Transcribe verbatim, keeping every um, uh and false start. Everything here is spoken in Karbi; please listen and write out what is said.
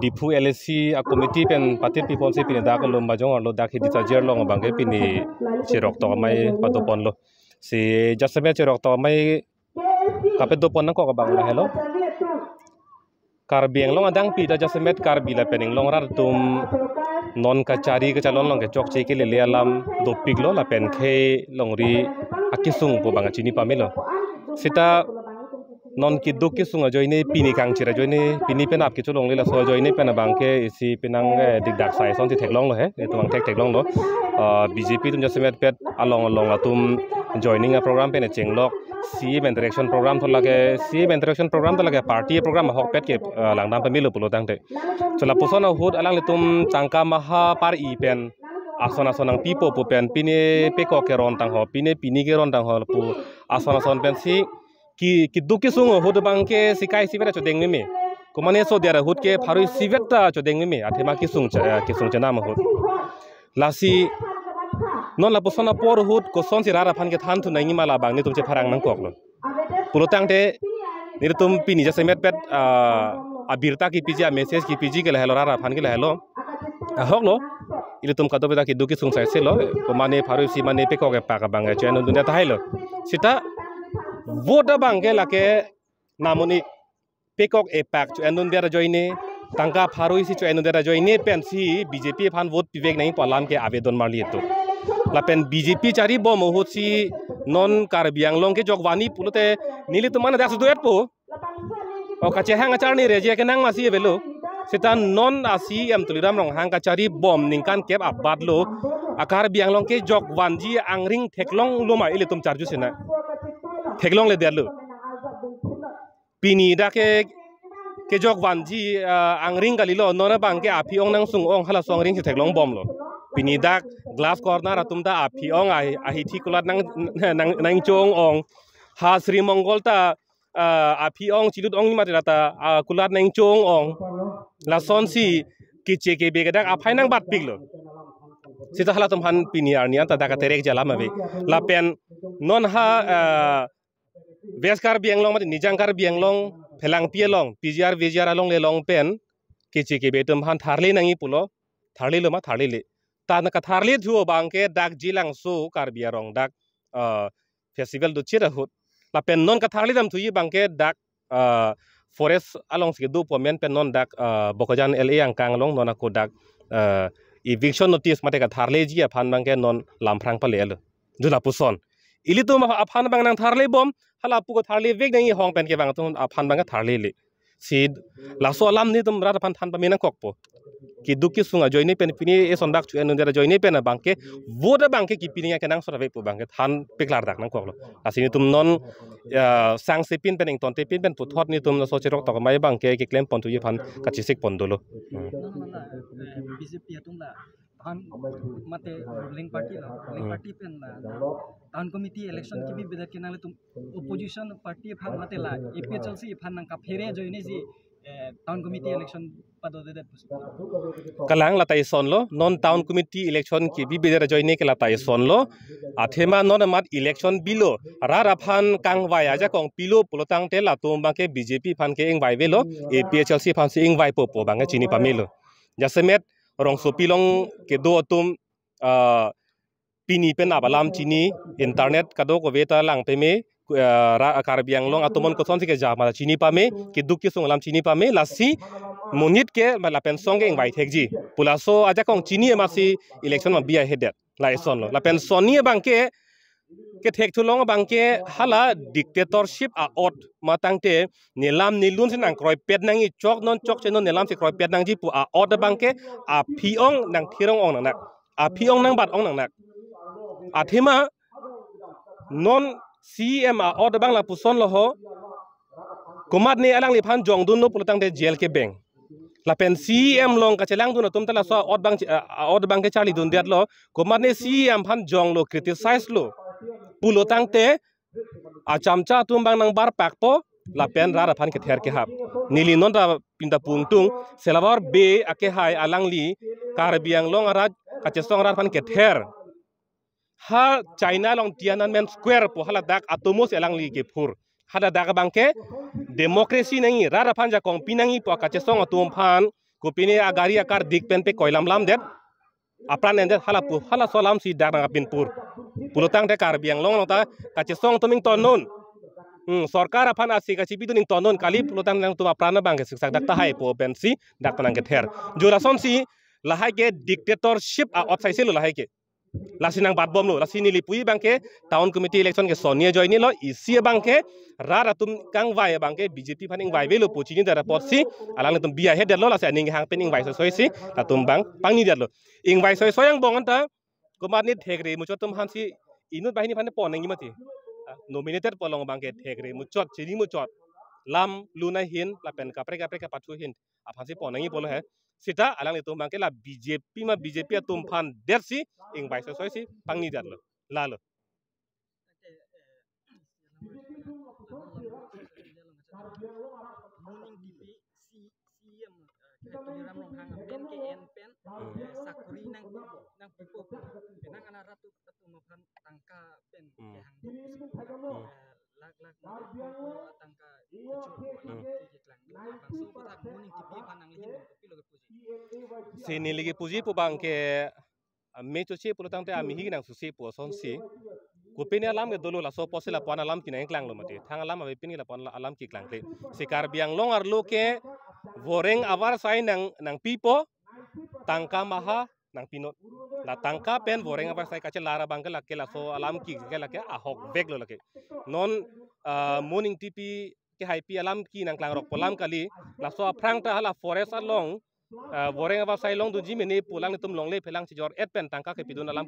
Diphu L A C a committee pen patit piponsi pini dak Lumbajong arlo dak Hidi Sajir along abangke pini cherok tok amei padoponlo. Si jasemet cherok tok amei kapadopon nangkok abang lahelo. Karbi Anglong adang pi ta jasemet Karbi lapen Anglong rat atum non kachari kachelon along kechokche kelele alam dopiklo lapen khei longri akesung pu abang chini pamelo. Sita non keduk kesung ajoine, pini kangchir ajoine, pini penap kecholongle laso ajoine pen abangke isi penang, eh, dikdak sai asonsi theklonglo he, netum abang thek theklonglo. Ah, B J P atum jasemet pet along along atum joining a program pen chenglok, C M interaction program tho lake, C M interaction program tho lake party program ahokpet ke, ah, langdam pamelo pulo tangte. Chula puson ahut alanglitum tangka maha par-i pen ason ason nangpipo pu pen pine pekok keron tangho, pine pini keron tangho pu ason ason pensi ki, keduk kesung ahut abangke sikai sivet ta chodeng meme. Komane so dia ahut ke pharo isivet ta chodeng meme. Athema kesung cha, eh, kesung chenam ahut. Lasi non lapuson apor ahut kosonsi rat aphan kethan thu nangji ma labang netum chepharang nangkoklo. Pulo tangte netum pini jasemet pet, ah, abirta kepiji, a message kepiji ke lahelo, rat aphan ke lahelo. Ahoklo, ilitum kadokave ta keduk kesung saiselo, komane pharo isi mane pekok epak abang cho-endunde tahailo. Sita vote abangke lake namoni pekok epak cho-endunde ajoine, tangka pharo isi cho-endunde ajoine pensi B J P aphan vote pivek nangji pu alam ke avedon marli etu. Lapen B J P charibom ahutsi non Karbi Anglong kejok vanji pulote nelitum mana dak suduet po. O kachehang acharni reje kenang masi avelo. Sita non a C M Tuliram Ronghang kacharibom ningkan kep abatlo. A Karbi Anglong kejok vanji angring theklonglo ma ilitum charju sina. Theklongledetlo. Pini dak ke kejok vanji, ah, angring kalilo, non abangke aphi-ong nangsung-ong halaso angring si theklongbomlo. Pini dak glass corner atum ta aphi-ong ahi, ahithi kulat nang, nang, nangcho-ong-ong. Ha Sri Mongol ta, ah, aphi-ong chilut-ong mati rata, ah, kulat nangcho-ong-ong. Lasonsi keche kebe ke dak aphai nangbatpiklo. Sita halatum aphan pini arni anta dak aterek alam ave. Lapen non ha, ah, West Karbi Anglong mati Nijang Karbi Anglong phelangpi along P G R V G R alongle along pen keche kebe atum aphan tharle nangji pulo, tharlelo ma tharlele. Ta nangkatharle thu abangke dak Jilangso Karbi arong dak, ah, festival dochit ahut. Lapen non katharle dam thuji abangke dak, ah, forest alongsi kedo pu amen pen non dak, ah, Bokajan L A angkang along non ako dak, ah, eviction notice mate katharleji aphan abangke non lam phrang palelo. Jula puson. Ilitum aphan abang nangtharlebom, hala pu katharlevek nangji ahong pen kevang atum aphan abang tharlele. Si laso alam netum rat aphan than pame nangkokpo. Keduk kesung ajoine pen pini eson dak cho-endunde ajoine pen abangke vote abangke kepi nangji kenangsot ave pu abangke than peklar dak nangkoklo. Lasi netum non, ya, sangsepin pen ingtontepin pen puthot netum laso cherok tok amei abangke keklempon thuji aphan kachesik pon dolo. Hmm. Non mala, eh, B J P atum la than mate ruling party la, ruling Hmm. party pen la town committee election kebibedet ke nanglitum opposition party aphan mate la A P H L C aphan nangkaphere ajoine si, eh, town committee election padodedet pusi. Kalang la ta isonlo, non town committee election kebibedet ajoine ke la ta isonlo. Athema non amat election bilo, rat aphan kangvai ajakong pilo pulo tangte latum abangke B J P aphan ke ingvai avelo, A P H L C aphansi ingvaipo pu abangke chini pamelo. Jasemet rongsopi along kedo atum, ah, pini pen ap alam chini, internet kadokave ta lang pame, ah, ra-, Karbi Anglong atum an kosonsi keja ma chini pame, keduk kesung alam chini pame, lasi monit ke ma lapen song ke ingvai thekji pu laso ajakong chini amatsi election ma bi ahedet. La isonlo. Lapen sonni abangke kethek thulong abangke hala dictatorship a-ot ma tangte nelam nelun si nangkroipet nangji, chok non chokche non nelam si kroipet nangji pu a-ot abangke aphi-ong nangthir-ong-ong nangnak. Aphi-ong nangbat-ong nangnak. Athema non C M a-ot abang lapusonlo ho. Komatne alangliphan jongdunlo pulo tangte jail kebeng. Lapen C M along kachelangdun atum ta laso a-ot abang, a-ot abangke charlidundetlo. Komatne C M aphan jonglo, criticize lo pulo tangte achamcha atum abang nangbarpakpo lapen rat aphan kether kehap. Neli non ta pinta pungtung, Silver Bay akehai alangli Karbi Anglong arat kachesong rat aphan kether. Ha China along Tiananmen Square pu haladak atomo si alangli kephur. Hadak abangke democracy nangji, rat aphan jakong pi nangji pu kachesong atum aphan kopine agari akardik pen pe koilam lamdet, apran endet hala pu, halaso alam si dak nangpinpur. Pulotangte Karbi Anglong along ta kachesong atum ingtonnon. Hmm, sorkar aphan asi kachipidun ingtonnon kali pulotangte nangtum apran abangke siksak dak tahai pu pensi dak nangkether. Jo lasonsi lahai ke dictatorship a-ot saise lo lahai ke. Lasi nangbatbomlo, lasi neli puji abangke town committee election ke sonni ajoinelo, isi abangke rat atum kangvai abangke B J P aphan ingvai avelo pu chinidet apotsi alanglitum biya hedetlo, lasi aning hang pen ingvai soisoi si latum abang pangnidetlo. Ingvai soisoi angbong anta komatne thekre muchot atum aphansi inut banghini aphan pon nangji mati. Ah, nominated pu along abangke thekre muchot, chini muchot, lam lun ahin lapen kaprek kaprek kapathu ahin aphansi pon nangji pulo he. Seta alanglitum abangke la B J P ma B J P atum aphan detsi ingvai soisoi si pangnidetlo. Lalo. Moning T V, C, C E M, eh, Tuliram Ronghang amen ke en pen, eh, sakori nang, nangpipo. Penang ana rat atum aphan tangka pen Hmm. kehang. Hmm. Eh, lak lak tangka kecho Hmm. keklang. Bangso kotak Moning T V aphan nangli hin kopilo kepuji? Si neli kepuji pu abangke, ah, me choche pulotangte amihi nangsusi pu asonsi. Kopine alam ke dolo, laso apotsi lapu-an alam kinang klanglo mati. Thang alam avepin ke lapu-an alam keklangkle. Si Karbi Anglong arlo ke voreng avarsai nang, nangpipo, tangka maha nangpinot. La tangka pen voreng avarsai kachelar abangke lake laso alam ke, ke lake ahokveklo lake. Non, ah, Moning T V kehaipi alam ke nangklangrokpo alam kali, laso aphrang ta hala forest along, ah, voreng avarsai longdunji mene pu alanglitum longle phelang chijor-et pen tangka kepidun alam